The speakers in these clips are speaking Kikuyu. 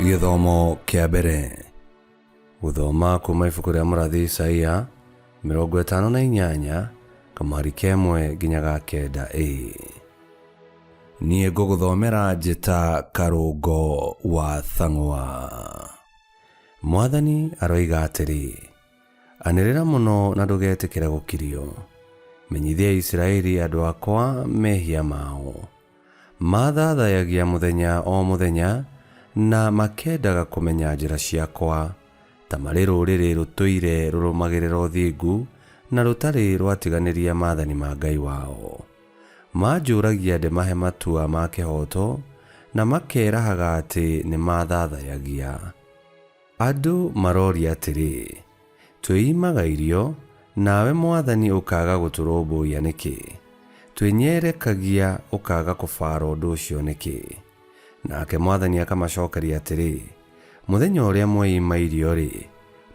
Gĩthomo kĩa mbere. Gũthoma kuma ibuku rĩa mũrathi Isaia 58 kamũhari ka ĩmwe nginya ga kenda A. Niĩ ngũgũthomera njĩta Karũngo wa Thang'wa. Mwathani aroiga atĩrĩ, Anĩrĩra mũno na ndũgetĩkĩre gũkirio. Menyithia Isiraeli andũ akwa mehia mao. Mathaathayagia mũthenya o mũthenya na makendaga kũmenya njĩra ciakwa, ta marĩ rũrĩrĩ rũtũire rũrũmagĩrĩra ũthingu na rũtarĩ rwatiganĩria maathani ma Ngai wao. Manjũragia ndĩmahe matua ma kĩhooto, na makerahaga atĩ nĩmathaathayagia. Andũ maroria atĩrĩ, Twĩimaga irio, nawe Mwathani ũkaaga gũtũrũmbũiya nĩkĩ? Twĩnyerekagia ũkaaga kũbaara ũndũ ũcio nĩkĩ? Nake Mwathani akamacookeria atĩrĩ, Mũthenya ũrĩa mweima irio-rĩ,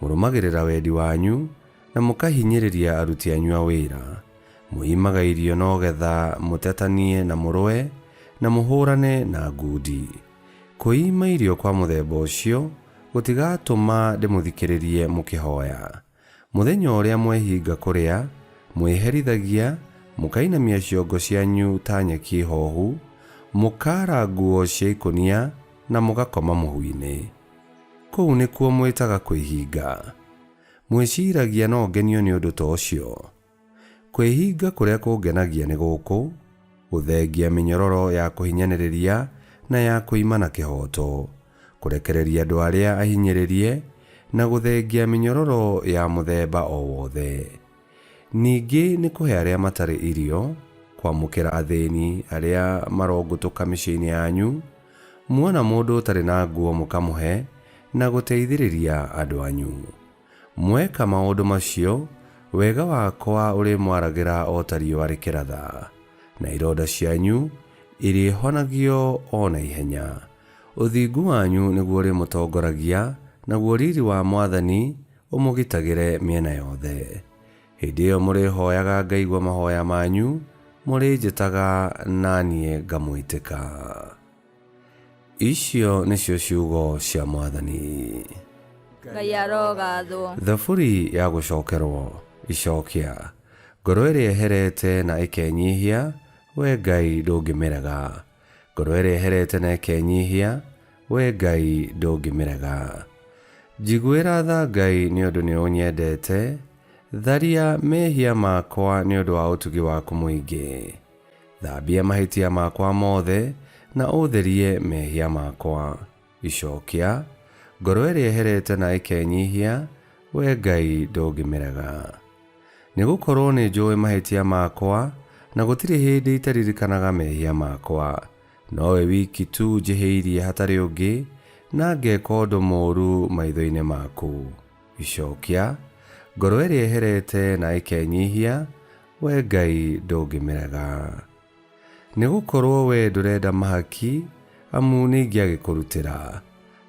mũrũmagĩrĩra wendi wanyu, na mũkahinyĩrĩria aruti anyu a wĩra. Mwĩimaga irio no getha mũtetanie na mũrũe, na mũhũũrane na ngundi. Kwĩima irio kwa mũthemba ũcio gũtigatũma ndĩmũthikĩrĩrie mũkĩhoya. Mũthenya ũrĩa mwehinga kũrĩa, mwĩherithagia, mũkainamia ciongo cianyu ta nyeki hoohu, mũkaara nguo cia ikũnia na mũgakoma mũhu-inĩ. Kũu nĩkuo mwĩtaga kwĩhinga? Mwĩciiragia no ngenio nĩ ũndũ ta ũcio? Kwĩhinga kũrĩa kũngenagia nĩ gũkũ, gũthengia mĩnyororo ya kũhinyanĩrĩria na ya kũimana kĩhooto, kũrekereria andũ arĩa ahinyĩrĩrie, na gũthengia mĩnyororo ya mũthemba o wothe. Ningĩ nĩ kũhe arĩa matarĩ irio, kwamũkĩra athĩni arĩa marongũtũka mĩciĩ-inĩ yanyu, muona mũndũ ũtarĩ na nguo mũkamũhe, na gũteithĩrĩria andũ anyu. Mweka maũndũ macio, wega wakwa ũrĩmwaragĩra o ta riũa rĩkĩratha, na ironda cianyu irĩhonagio o na ihenya. Ũthingu wanyu nĩguo ũrĩmũtongoragia, naguo riri wa Mwathani ũmũgitagĩre mĩena yothe. Hĩndĩ ĩyo mũrĩhoyaga ngaigua mahoya manyu, mũrĩnjĩtaga na niĩ ngamwĩtĩka. Icio nĩcio ciugo cia Mwathani. Ngai arogathwo. Thaburi ya gũcokerwo. Icokia. Ngoro ĩrĩa ĩherete na ĩkenyihia, Wee Ngai ndũngĩmĩrega. Ngoro ĩrĩa ĩherete na ĩkenyihia, Wee Ngai ndũngĩmĩrega. Njiguĩra tha Ngai nĩ ũndũ nĩũnyendete, tharia mehia makwa nĩ ũndũ wa ũtugi waku mũingĩ. Thambia mahĩtia makwa mothe na ũtherie mehia makwa. Icokia, ngoro ĩrĩa ĩherete na ĩkenyihia, Wee Ngai ndũngĩmĩrega. Nĩ gũkorũo nĩ njũĩ mahĩtia makwa, na gũtirĩ hĩndĩ itaririkanaga mehia makwa. Nowe wiki tu njĩhĩirie hatarĩ ũngĩ, na ngeka ũndũ mũũru maitho-inĩ maku. Icokia, ngoro ĩrĩa ĩherete na ĩkenyihia, Wee Ngai ndũngĩmĩrega. Nĩ gũkorũo wee ndũrenda mahaki, amu nĩingĩagĩkũrutĩra,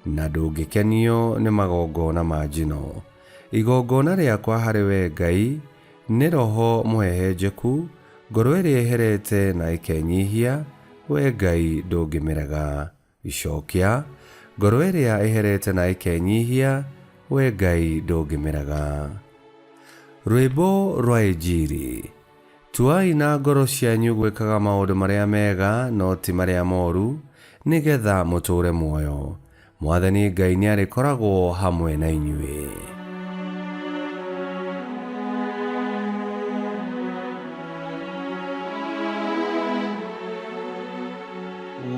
na ndũngĩkenio nĩ magongona ma njino. Igongona rĩakwa harĩ wee Ngai nĩ roho mũhehenjeku, ngoro ĩrĩa ĩherete na ĩkenyihia, wee Ngai ndũngĩmĩrega. Icokia, ngoro ĩrĩa ĩherete na ĩkenyihia, Wee Ngai ndũngĩmĩrega. Rwĩmbo rwa Injiri. Tuai na ngoro cianyu gwĩkaga maũndũ marĩa mega no ti marĩa moru, nĩ getha mũtũũre muoyo. Mwathani Ngai nĩarĩkoragwo hamwe na inyuĩ.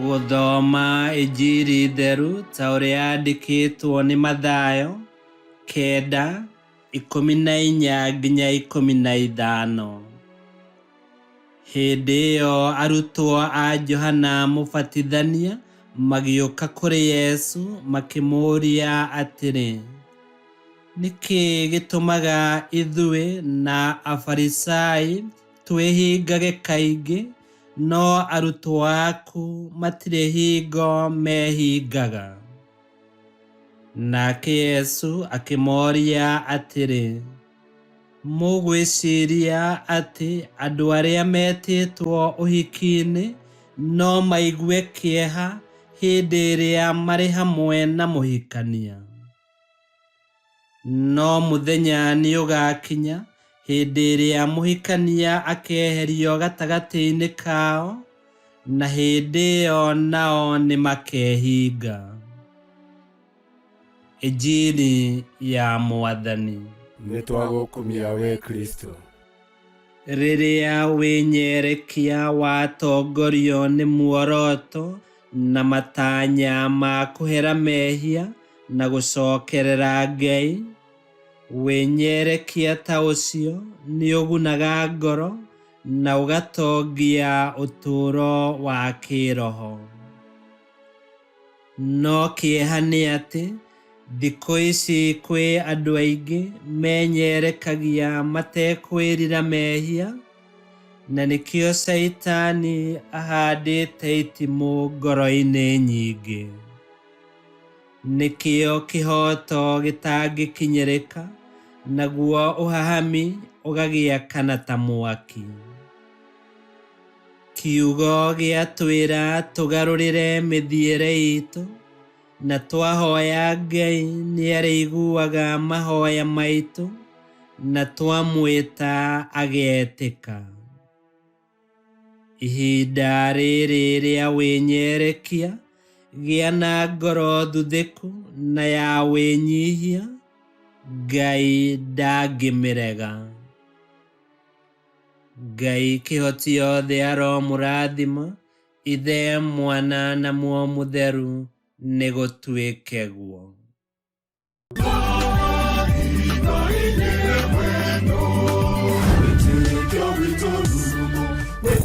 Gũthoma Injiri theru ta ũrĩa yandĩkĩtwo nĩ Mathayo, kenda, 14 nginya 15. Hĩndĩ ĩyo arutwo a Johana Mũbatithania magĩũka kũrĩ Yesu makĩmũũria atĩrĩ, Nĩ kĩĩ gĩtũmaga ithuĩ na Afarisai twĩhingage kaingĩ, no arutwo aku matirĩ hingo mehingaga? Nake Yesu akĩmoria atĩrĩ, Mũgwĩciria atĩ andũ arĩa metĩtwo ũhiki-inĩ no maigue kĩeha hĩndĩ ĩrĩa marĩ hamwe na mũhikania? No mũthenya nĩũgakinya hĩndĩ ĩrĩa mũhikania akeherio gatagatĩ-inĩ kao, na hĩndĩ ĩyo nao nĩmakehinga. Injiri ya Mwathani. Nĩtwagũkumia we Kristo. Rĩrĩa wĩnyerekia watongorio nĩ muoroto na matanya ma kũhera mehia na gũcokerera Ngai, wĩnyerekia ta ũcio nĩũgunaga ngoro na ũgatongia ũtũũro wa kĩĩroho. No kĩeha nĩ atĩ thikũ ici kwĩ andũ aingĩ menyerekagia matekwĩrira mehia, na nĩkĩo Caitani ahandĩte itimũ ngoro-inĩ nyingĩ. Nĩkĩo kĩhooto gĩtangĩkinyĩrĩka, naguo ũhahami ũgagĩakana ta mwaki. Kiugo gĩatwĩra tũgarũrĩre mĩthiĩre itũ, na twahoya Ngai nĩarĩiguaga mahoya maitũ, na twamwĩta agetĩka. Ihinda rĩrĩ rĩa wĩnyerekia, gĩa na ngoro thuthĩku na ya wĩnyihia, Ngai ndangĩmĩrega. Ngai kĩhoti yothe aromũrathima, Ithe, Mwana na Muoyo Mũtheru, nĩgũtuĩke guo.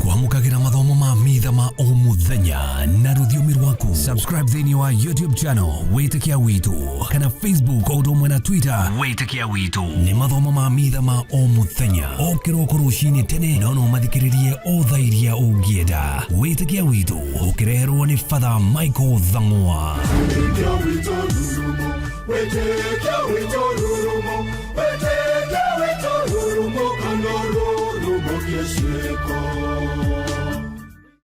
Kwamũkagĩra mathomo ma mitha ma o mũthenya na rũthiomi rwaku. Subscribe thĩinĩ wa YouTube channel Wĩtĩkia Witũ kana Facebook o ũndũ ũmwe na Twitter Wĩtĩkia Witũ. Nĩ mathomo ma mitha ma o mũthenya o kĩroko rũcinĩ tene, no no mathikĩrĩrie o thaa iria ũngĩenda. Wĩtĩkia Witũ ũkĩreherwo nĩ Father Michael Thang'wa. Wĩtĩkia witũ rurumo, wĩtĩkia witũ rurumo, wĩtĩkia witũ rurumo, kana rurumo kĩciĩko.